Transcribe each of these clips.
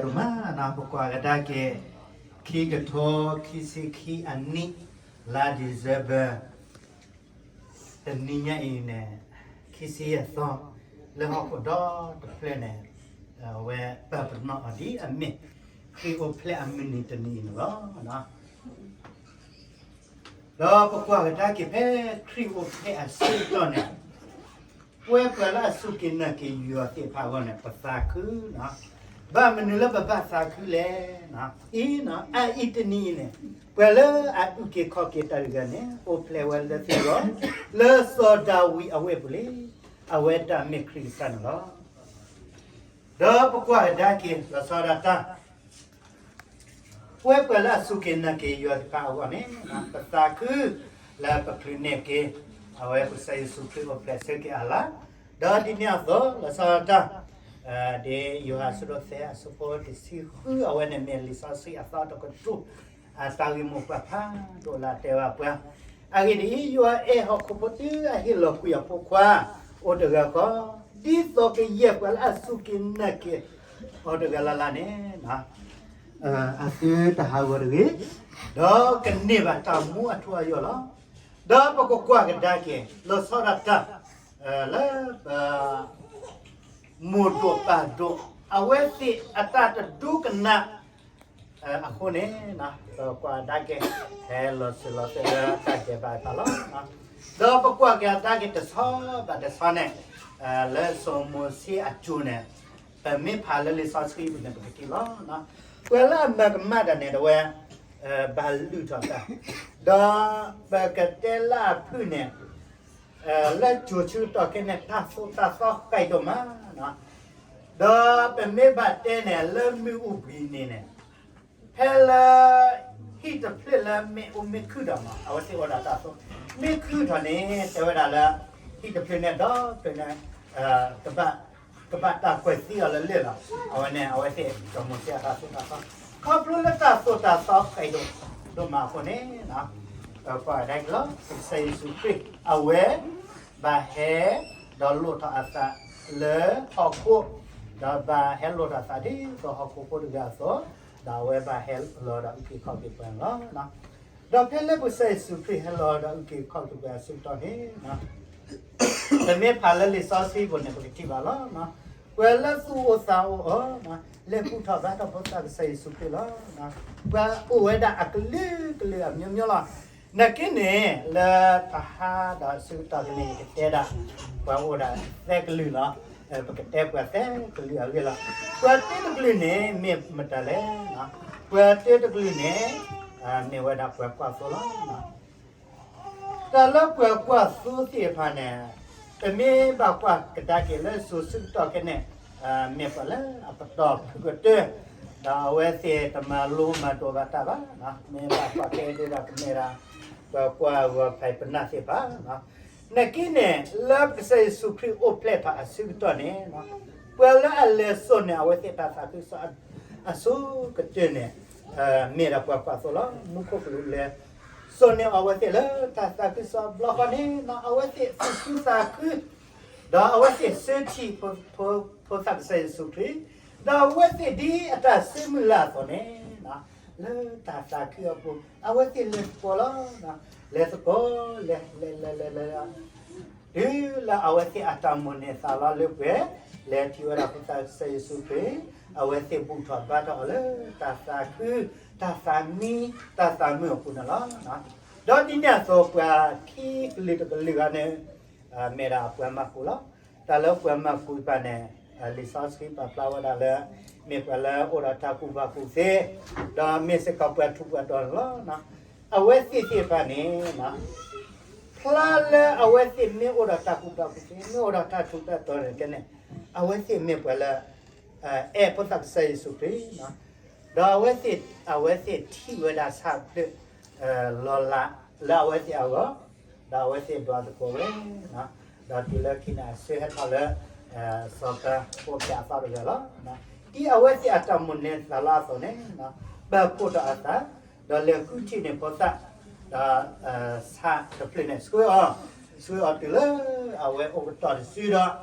ဒိၣ်မးနီၤ ပကွၢ်ကဒါက့ၤ ခံကထိခံဆံခံအနံၣ် လါ December တနံၤညါအံၤန့ၣ် ခံဆံယဲၢ်သီ လၢဟီၣ်ခိၣ်ဒီတဖျၢၣ်န့ၣ် အဝဲပာ်ပနီၣ်အီၤဒ်အမ့ၢ် ခရံာ်အိၣ်ဖျဲၣ်အမုၢ်နံၤတနံၤအံၤန့ၣ်လီၤ. ဒီးပကွၢ်ကဒါက့ၤဖဲခရံာ်အိၣ်ဖျဲၣ်အဆၢကတီၢ်န့ၣ် ပဝဲပှၤလၢအစူၢ်က့ၤနာ်က့ၤယွၤသ့ၣ်တဖၣ်အဂီၢ်န့ၣ် ပသးခုနီၤ. ဘၣ်မနုၤလၢပဘၣ်သးခုလဲၣ်. အံၤနီၤ အအံၤတနံၤအံၤန့ၣ် ပှၤလၢအအုၣ်က့ၤခီၣ်က့ၤတၢ်တဂၤန့ၣ် အိၣ်ဖျဲၣ်ဝဲလၢသုဂီၢ် လၢစီၤဒၤဝံးအဝ့ၢ်ပူၤလံ. အဝဲတၢ်မ့ၢ်ခရံာ်ကစၢ်န့ၣ်လီၤ. ဒီးပကွၢ်ကဒါက့ၤ လီၤဆီဒၣ်တၢ် ပဝဲပှၤလၢအစူၢ်က့ၤနာ်က့ၤယွၤသ့ၣ်တဖၣ်အဂီၢ်န့ၣ် ပသးခု လၢပချုးန့ၢ်က့ၤ အဝဲကစၢ်ယ့ၣ်ၡူးခရံာ်အိၣ်ဖျဲၣ်ဆၢက့ၤအလါ, ဒီးဒ်န့ၣ်အသိး လီၤဆီဒၣ်တၢ် ဒ်ယိၤဟၣ်အဆၢဒိၣ်သၢအဆၢဖိတဆံဃု အဝဲန့ၣ်မ့ၢ်လံာ်စီဆှံအသီတကတြူၢ် အတၢ်ဂ့ၢ်မိၢ်ပှၢ်ဖးဒိၣ်လၢအတဲဘၣ်ပှၤ, အဂ့ၢ်ဒ်အံၤ, ယွၤအဲၣ်ဟီၣ်ခိၣ်ဖိတုၤအဟ့ၣ်လီၤကွံာ်အဖိခွါ အိၣ်တဂၤဃီ, ဒ်သိးကယဲၢ်ပှၤလၢအစူၢ်က့ၤနာ်က့ၤအီၤတဂၤလၢ်လၢ်န့ၣ် အသုတဟးဂီၤတဂ့ၤ, ဒီးကန့ၢ်ဘၣ်တၢ်မူအထူအယိာ်လီၤ. ဒီးပကကွၢ်ကဒါက့ၤ လီၤဆီဒၣ်တၢ် လၢပ မိၢ်ဒိၣ်ပၢ်ဒိၣ် အဝဲသ့ၣ်အတၢ်တဒိကနၣ်အဃိန့ၣ် ပကွၢ်ကဒါက့ၤ ဟဲလီၤစၢၤလီၤသွဲၣ်လၢတၢ်ဒဲးဘးတဖၣ်လီၤ. ဒီးပကွၢ်ကဒါက့ၤတဆီဘၣ်တဆီန့ၣ် လၢစီၤမိၤၡ့အစိၤန့ၣ် ပမ့ၢ်ဖးလၢလံာ်စီဆှံပူၤန့ၣ် ပကထံၣ်လီၤ. ပှၤလၢအမၤကမၣ်တၢ်န့ၣ် တဝဲ ဘၣ်လုၢ်ထီၣ်တၢ်, ဒီးပကတဲလၢအဖုၣ်န့ၣ် လၢစိၤဆၢကတီၢ်ခဲအံၤန့ၣ် တၢ်သိၣ်တၢ်သီဃံးဒိၣ်မး, ဒီးပမ့ၢ်ဘၣ်တဲန့ၣ် လၢမ့ၣ်အူပှံၤန့ၣ်န့ၣ် ဖဲလၢ ဟံၣ်တဖျၢၣ်လၢမ့ၣ်အူမ့ၢ်ခုၣ်ထီၣ်မး အဝဲသ့ၣ်အိၣ်ဒီးတၢ်သိၣ်, မ့ၢ်ခုၣ်ထီၣ်န့ၣ် တဲဝဲဒၣ်လၢ ဟံၣ်တဖျၢၣ်န့ၣ်ဒီးဖျၢၣ်န့ၣ် ကဘၣ်တၢ်ကွဲးသံအီၤလၢလၢၢ်လီၤ. အဝဲန့ၣ် အဝဲသ့ၣ်စီၤမိၤၡ့အတၢ်သိၣ်တၢ်သီ, ခီဖျိလၢတၢ်သိၣ်တၢ်သီဃံးဒိၣ်ဒိၣ်မးအဃိန့ၣ် ပကွၢ်ကဒါက့ၤလီၤ ကစၢ်ယ့ၣ်ၡူးခရံာ် အဝဲ ဘၣ်ဟဲ ဒီးလိၣ်ထီၣ်အသးလၢဟီၣ်ခိၣ်, ဒီးဘၣ်ဟဲလိၣ်ထီၣ်အသးဒ်သိးဟီၣ်ခိၣ်ဖိတဂၤအသိး, ဒီးအဝဲဘၣ်ဟဲလီၤဒီးအုၣ်က့ၤခီၣ်က့ၤပှၤန့ၣ်လီၤ. ဒီးဖဲလၢပကစၢ်ယ့ၣ်ၡူးခရံာ်ဟဲလီၤဒီးအုၣ်က့ၤခီၣ်က့ၤပှၤအဆၢကတီၢ်န့ၣ် ပမ့ၢ်ဖးလၢလံာ်စီဆှံပူၤန့ၣ် ပကထံၣ်ဘၣ်လီၤ. ပှၤလၢသူၣ်အိၣ်သးအိၣ်အီၤ လဲၤဘူၣ်ထီၣ်ဘါထီၣ်ဖိသၣ်ကစၢ်ယ့ၣ်ၡူးခရံာ်လီၤ. ပှၤအိၣ်ဝဲဒၣ်အကလုာ်ကလုာ်အမျိုးမျိုးလီၤ. နာ်က့န့ၣ် လၢတဟါဒီးဆၢကတီၢ်ဖဲန့ၣ် ယကတဲဒၣ် ပှၤအိၣ်ဒၣ်သၢကလုာ်လီၤ. ပကတဲပှၤသၢကလုာ်အဂ့ၢ်လီၤ. ပှၤတၢတကလုာ်န့ၣ် မ့ၢ်မတၤလဲၣ်. ပှၤတၢတကလုာ်န့ၣ် မ့ၢ်ဝဲဒၣ်ပှၤကွၢ်သိလီၤ. တၢ်လၢပှၤကွၢ်သိသ့ၣ်တဖၣ်န့ၣ် ပမ့ၢ်ဘၣ်ကွၢ်ကဒါက့ၤလၢစိၤဆၢကတီၢ်ခဲအံၤန့ၣ် မ့ၢ်ပှၤလၢအပတီၢ်ဖုကတၢၢ်, ဒီးအဝဲသ့ၣ်တမၤလိမၤဒိးဘၣ်တၢ်ဘၣ်. မ့ၢ်ဘၣ်ကွၢ်ကဲဒၣ်ကမ့ၢ်ဒၣ် ပှၤကွၢ်ဂီၤဖံးပနၢ်သ့ၣ်တဖၣ် နာ်က့န့ၣ် လၢကစၢ်ယ့ၣ်ၡူးခရံာ်အိၣ်ဖျဲၣ်ထီၣ်အဆၢကတီၢ်န့ၣ် ပှၤလၢအလဲၤစိာ်န့ၢ်အဝဲသ့ၣ်တၢ်သးခုကစီၣ်အဆိကတၢၢ်န့ၣ် မ့ၢ်ဒၣ်ပှၤကွၢ်သိလီၤ. မူခိၣ်ကလူးလဲၤစိာ်န့ၢ်အဝဲသ့ၣ်လၢတၢ်သးခုကစီၣ်အဘျီဃီန့ၣ် အဝဲသ့ၣ်သူၣ်ခုသးခု ဒီးအဝဲသ့ၣ်ဆၢထံၣ် ဖိသၣ်ကစၢ်ယ့ၣ်ၡူးခရံာ်, ဒီးအဝဲသ့ၣ်ဒ်အတၢ်ဆၢမုၢ်လၢ်အသိးန့ၣ် လၢတၢ်သးခုအပူၤ အဝဲသ့ၣ်လဲၤသကိးလီၤ. လဲၤသကိး လဲၤ လဲၤ လဲၤ လဲၤ လဲၤ တုၤလၢအဝဲသ့ၣ်အတၢ်မိၣ်န့ၢ်သးလီၤလၢပှဲၤ လဲၤထံၣ်ဝဲဒၣ်ဖိသၣ်ကစၢ်ယ့ၣ်ၡူးခရံာ်, အဝဲသ့ၣ်ဘူၣ်ထီၣ်ဘါထီၣ်အီၤလၢတၢ်သးခု, တၢ်သးမံ, တၢ်သးမုာ်အပူၤန့ၣ်လီၤ. ဒီးဒ်န့ၣ်အသိးပှၤခံကလုာ်တကလုာ်ဂၤန့ၣ် မ့ၢ်ဒၣ်ပှၤမၤကူးလီၤ. တၢ်လၢပှၤမၤကူးတဖၣ်န့ၣ် လံာ်စီဆှံပာ်ဖျါဝဲဒၣ်လၢ မ့ၢ်ပှၤလၢအိၣ်ဒီးတၢ်ကူၣ်ဘၣ်ကူၣ်သ့, ဒီးမ့ၢ်စ့ၢ်ကီးပှၤထူးပှၤတီၤန့ၣ်လီၤ. အဝဲသ့ၣ်သ့ၣ်တဖၣ်န့ၣ် ဖျါလၢအဝဲသ့ၣ်မ့ၢ်အိၣ်ဒီးတၢ်ကူၣ်ဘၣ်ကူၣ်သ့, မ့ၢ်အိၣ်ဒီးတၢ်ထူးတၢ်တီၤန့ၣ်ကဲန့ၣ် အဝဲသ့ၣ်မ့ၢ်ပှၤလၢ အဲၣ်ဖိသၣ်ကစၢ်ယ့ၣ်ၡူးခရံာ်, ဒီးအဝဲသ့ၣ် အဝဲသ့ၣ်ထံၣ်ဝဲဒၣ်ဆၣ်ဖျၢၣ် လီၤလးလၢအဝဲသ့ၣ်အဂီၢ်, ဒီးအဝဲသ့ၣ်ဒွးသကိးဝဲ, ဒီးတုၤလၢခံန့ၣ်အဆၢဟဲထီၣ်လၢ စီၤပၤအိၣ်ဖျဲၣ်အသီတဂၤလီၤ. ဒ်အဝဲသ့ၣ်အတၢ်မိၣ်န့ၢ်သးလီအသိးန့ၣ် ပာ်ဖှိၣ်ထီၣ်အသး, ဒီးလဲၤဃုထံၣ်န့ၢ်ဖိသၣ်, ဒီး ဆၣ်တဖျၢၣ်န့ၣ် ဆှၢအီၤ, ဆှၢအီၤတုၤလၢအဝဲအိၣ်ကတီၢ်တစုဒီး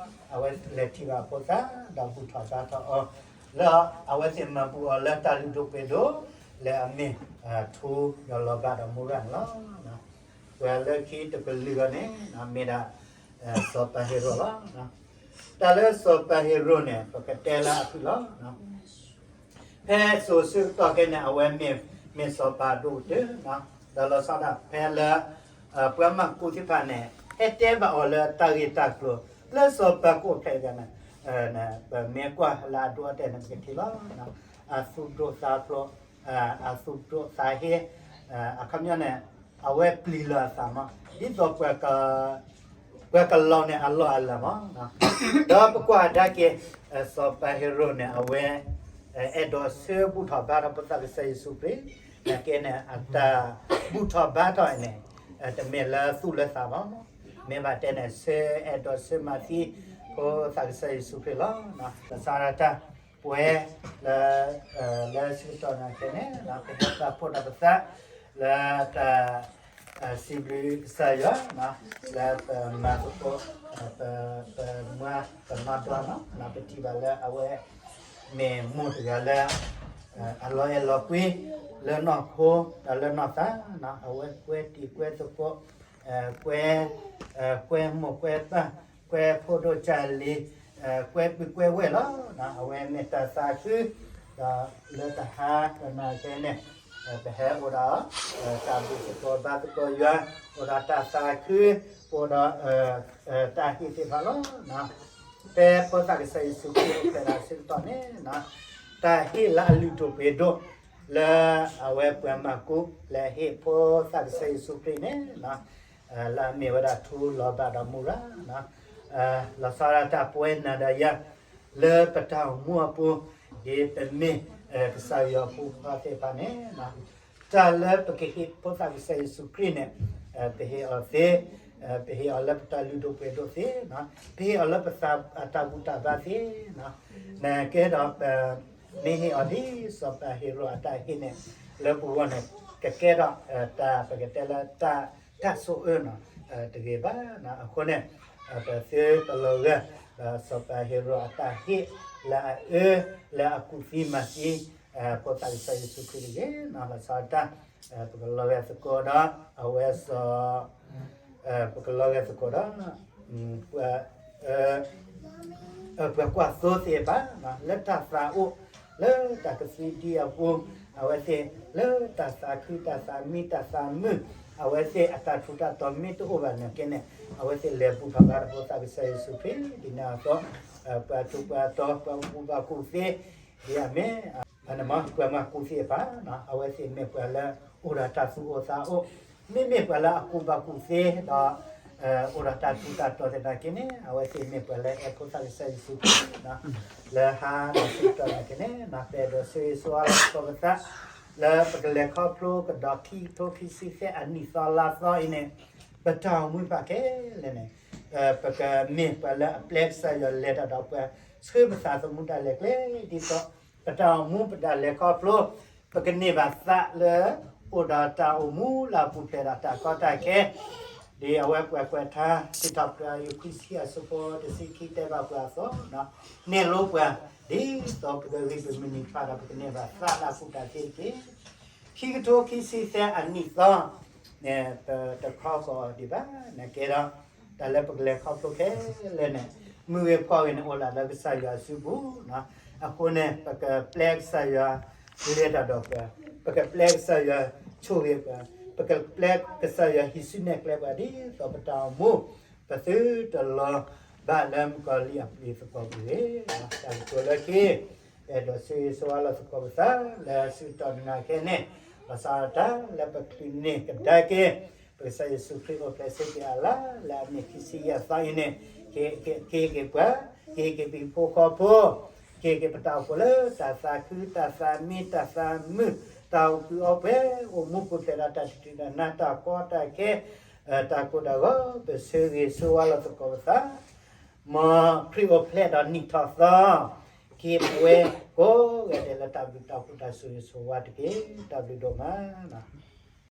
အဝဲလဲၤထံၣ်ဘၣ်ဖိသၣ် ဒီးဘူၣ်ထီၣ်ဘါထီၣ်အီၤ, လၢအဝဲသ့ၣ်မၤဘူၣ်အီၤလၢတၢ်လုၢ်ဒိၣ်ပှ့ၤဒိၣ် လၢအမ့ၢ်ထူဒီးလီၤဘၣ်ဒီးမူရၣ်န့ၣ်လီၤ. ပှၤလၢခံတကလုာ်အဂီၢ်န့ၣ် မ့ၢ်ဒၣ် စီၤပၤဟ့ရိၣ်လီၤ. တၢ်လၢစီၤပၤဟ့ရိၣ်န့ၣ် ပကတဲလၢအဖုၣ်လီၤ. ဖဲစိၤဆၢကတီၢ်ခဲအံၤန့ၣ် အဝဲမ့ၢ်မ့ၢ်စီၤပၤအဒိၣ်ကတၢၢ်, ဒီးလီၤဆီဒၣ်ဖဲလၢ ပှၤမၤကူးသ့ၣ်တဖၣ်န့ၣ် ဟဲတဲဘၣ်အီၤလၢတၢ်ဂ့ၢ်တၢ်ကျိၤ လၢစီၤပၤကအိၣ်ဖျဲၣ်တဂၤန့ၣ်, ပမ့ၢ်ကွၢ်လၢအဒိၣ်အတဲာ်န့ၣ် ပကထံၣ်လီၤ. အသူၣ်ဒိၣ်သးဖျိး, အသူၣ်ဒိၣ်သးဟ့, အခီပညီန့ၣ် အဝဲပျံၤလီၤအသးမး ဒ်သိး ပှၤကလီၤန့ၣ်အလီၢ်အလၤမး, ဒီးပကွၢ်ကဒါက့ၤ စီၤပၤဟ့ရိၣ်န့ၣ် အဝဲ အဲၣ်ဒိးဆၢဘူၣ်ထီၣ်ဘါထီၣ်ဖိသၣ်ကစၢ်ယ့ၣ်ၡူးခရံာ်, နာ်က့န့ၣ် အတၢ်ဘူၣ်ထီၣ်ဘါထီၣ်န့ၣ် တမ့ၢ်လၢသူၣ်လၢသးဘၣ်, မ့ၢ်ဘၣ်တဲန့ၣ် ဆၢအဲၣ်ဒိးဆၢမၤသံ ဖိသၣ်ကစၢ်ယ့ၣ်ၡူးခရံာ်လီၤ. လီၤဆီဒၣ်တၢ်ပဝဲ လၢ လၢဆၢကတီၢ်နာ်က့န့ၣ် ပဟဲပာ်ဖှိၣ်ထီၣ်ပသး လၢတၢ် စံးဘျုးကစၢ်ယွၤ လၢပမၤသကိး ပမၤပမၤဒွးနီၤ ပထံၣ်ဘၣ်လၢအဝဲ မ့ၢ်မိၢ်တဂၤလၢ အလီၤအဲၣ်လီၤကွံ လၢနီၢ်ခိ ဒီးလၢနီၢ်သး, အဝဲကွဲတံၤကွဲသကိး ကွဲ ကွဲမိၢ်ကွဲပၢ် ကွဲဖိဒိၣ်ကၢ်လံၤ ကွဲပုၢ်ကွဲဝဲၢ်လီၤ. အဝဲမ့ၢ်တၢ်သးခု ဒီးလၢတဟါတနၤခဲန့ၣ် ပဟဲအိၣ်ဒီး တၢ်ဘူၣ်သကိးဘါသကိးယွၤ အိၣ်ဒီးတၢ်သးခု အိၣ်ဒီး တၢ်ဟ့ၣ်သ့ၣ်တဖၣ်လီၤ. ဖဲဖိသၣ်ကစၢ်ယ့ၣ်ၡူးခရံာ်အိၣ်ဖျဲၣ်ဒီးဆၢကတီၢ်န့ၣ် တၢ်ဟ့ၣ်လၢအလုၢ်ဒိၣ်ပှ့ၤဒိၣ် လၢအဝဲပှၤမၤကူး လၢအဟ့ၣ်ဖိသၣ်ကစၢ်ယ့ၣ်ၡူးခရံာ်န့ၣ် လၢအမ့ၢ်ဝဲဒၣ်ထူလီၤဘၣ်ဒီးမူရၤ လီၤဆီဒၣ်တၢ်ပဝဲနၤဒီးယၤ လၢပတၢ်အိၣ်မူအပူၤ ဒ်ပမ့ၢ် ကစၢ်ယွၤဖိခွါသ့ၣ်တဖၣ်န့ၣ် တၢ်လၢပကဟ့ၣ်ဖိသၣ်ကစၢ်ယ့ၣ်ၡူးခရံာ်န့ၣ် ပဟ့ၣ်အီၤသ့ ပဟ့ၣ်အီၤလၢပတၢ်လုၢ်ဒိၣ်ပှ့ၤဒိၣ်သ့ ပဟ့ၣ်အီၤလၢပသးအတၢ်ဘူၣ်တၢ်ဘါသ့ နကဲဒီး မ့ၢ်ဟ့ၣ်အီၤဒ်စီၤပၤဟ့ရိၣ်အတၢ်ဟ့ၣ်န့ၣ် လၢပဂီၢ်န့ၣ် ကကဲထီၣ် တၢ်ပကတဲလၢတၢ် တၢ်ဆိၣ်အၢနီၤ တဂ့ၤဘၣ်. အဃိန့ၣ် ပသုတလီၤဂာ် စီၤပၤဟ့ရိၣ်အတၢ်ဟ့ၣ် လၢအအၢ လၢအကူၣ်သံမၤသံ ဖိသၣ်ကစၢ်ယ့ၣ်ၡူးခရံာ်တဂ့ၤ လီၤဆီဒၣ်တၢ် ပကလီၤဂာ်သကိးဒီး အဝဲစီၤ ပကလီၤဂာ်သကိးဒီး ပှၤကွၢ်သိသ့ၣ်တဖၣ် လၢတၢ်သးအိၣ် လၢတၢ်ကသံဒံအပူၤ အဝဲသ့ၣ် လၢတၢ်သးခုတၢ်သးမံတၢ်သးမုာ် အဝဲသ့ၣ်အတၢ်ထူးတၢ်တီၤမ့ၢ်တအိၣ်ဘၣ်နာ်က့န့ၣ် အဝဲသ့ၣ်လဲၤဘူၣ်ထီၣ်ဘါထီၣ်ဖိသၣ်ကစၢ်ယ့ၣ်ၡူးခရံာ် ဒ်န့ၣ်အသိး ပှၤထူးပှၤတီၤ ပှၤကူၣ်ဘၣ်ကူၣ်သ့ ဒ်အမ့ၢ် ပှၤမၤကူၣ်သ့ၣ်တဖၣ် အဝဲသ့ၣ်မ့ၢ်ပှၤလၢ အိၣ်ဒီးတၢ်သူၣ်အိၣ်သးအိၣ် မ့မ့ၢ်ပှၤလၢအကူၣ်ဘၣ်ကူၣ်သ့ဒီး အိၣ်ဒီးတၢ်ထူးတၢ်တီၤသနာ်က့န့ၣ် အဝဲသ့ၣ်မ့ၢ်ပှၤလၢအဲၣ်ဖိသၣ်ကစၢ်ယ့ၣ်ၡူးခရံာ် လၢဟါဒီးဆၢကတီၢ်နာ်က့န့ၣ် ပအဲၣ်ဒိးဆၢဂ့ၤဆၢဝါလီၤသကိးပသး လၢပကလဲၤခီဖျိကဒီးခံကထိခံဆံသၢအနံၣ်သီလါသီအံၤန့ၣ် ပတၢ်အိၣ်မူတဖၣ်ခဲလၢာ်န့ၣ် ပကမ့ၢ်ပှၤလၢအပျဲကစၢ်ယွၤလဲၤတၢ်ဒီးပှၤ ဆှၢပသးသမူတၢ်လဲၤကျဲဒ်သိး ပတၢ်အိၣ်မူပတၢ်လဲၤခီဖျိ ပကန့ၢ်ဘၣ်သးလၢ အိၣ်ဒီးတၢ်အိၣ်မူလၢအပူၤဖျဲးဒီးတၢ်ကီတၢ်ခဲ ဒ်အဝဲပှၤကွဲးထါ စံးထီၣ်ပတြၢၤယုၢ်ခွံဆံအဆၢဖိတဆံခံတဲဘၣ်ပှၤအသိး နဲၣ်လိပှၤ ဒ်သိးပကဂံၢ်ပမုၢ်နံၤဖးဒီးပကန့ၢ်ဘၣ်သးလၢအပူၤတၢ်သ့တက့ၢ်. ခံကထိခံဆံသၢအနံၣ်သီ န့ၣ် ပတခီဃီၤဒံးဘၣ် နကဲဒီး တၢ်လၢပကလဲၤခီဖျိခဲလၢာ်န့ၣ် မုၢ်ဂ့ၤဖီဂ့ၤန့ၣ် အိၣ်လၢလၢကစၢ်ယွၤအစုပူၤ အဃိန့ၣ် ပကပျဲကစၢ်ယွၤလဲၤတၢ်ဒီးပှၤ ပကပျဲကစၢ်ယွၤဆိၣ်ဂ့ၤပှၤ ပကပျဲကစၢ်ယွၤဟံးစုနဲၣ်ကျဲပှၤ ဒ်သိးပတၢ်အိၣ်မူ ပသုတလီၤဘၣ်လၢမုၣ်ကီၤလံၢ်အပျ့ၤသကိးပူၤတဂ့ၤ. တၢ်ကတိၤလၢခံ အဲၣ်ဒိးဆၢဂ့ၤဆၢဝါလီၤသကိးပသး လၢဆၢကတီၢ်နၤခဲန့ၣ် ဘၣ်ဆၣ်တၢ်လၢပချုးန့ၢ်ကဒါက့ၤ ပကစၢ်ယ့ၣ်ၡူးခရံာ်အိၣ်ဖျဲၣ်ဆၢက့ၤအလါ လၢအနံၣ်ခံဆံယဲၢ်သီအံၤန့ၣ် ကဟ့ၣ်က့ၤပှၤ ကဟ့ၣ်က့ၤပဟံၣ်ဖိဃီဖိ ကဟ့ၣ်က့ၤပတၢ်အိၣ်ဖှိၣ်လၢတၢ်သးခု တၢ်သးမံ တၢ်သးမုာ် တၢ်အိၣ်ကုၢ်အိၣ်ပှဲၤ အိၣ်မူပူၤဖျဲးဒီးတၢ်တတုၤတၢ်နါ တၢ်ကီတၢ်ခဲ တၢ်ကိၢ်တၢ်ဂီၤ ပဆၢဂ့ၤဆၢဝါလီၤသကိးပသး မ်ခရံာ်အိၣ်ဖျဲၣ်ဒီးနံၣ်ထီၣ်သီ ကဟ့ၣ်ပဝဲကိးဂၤဒဲးလၢတၢ်ဘျုးတၢ်ဖှိၣ်တၢ်ဆိၣ်ဂ့ၤဆိၣ်ဝါတက့ၢ်. တၢ်ဘျုးဒိၣ်မးလီၤ.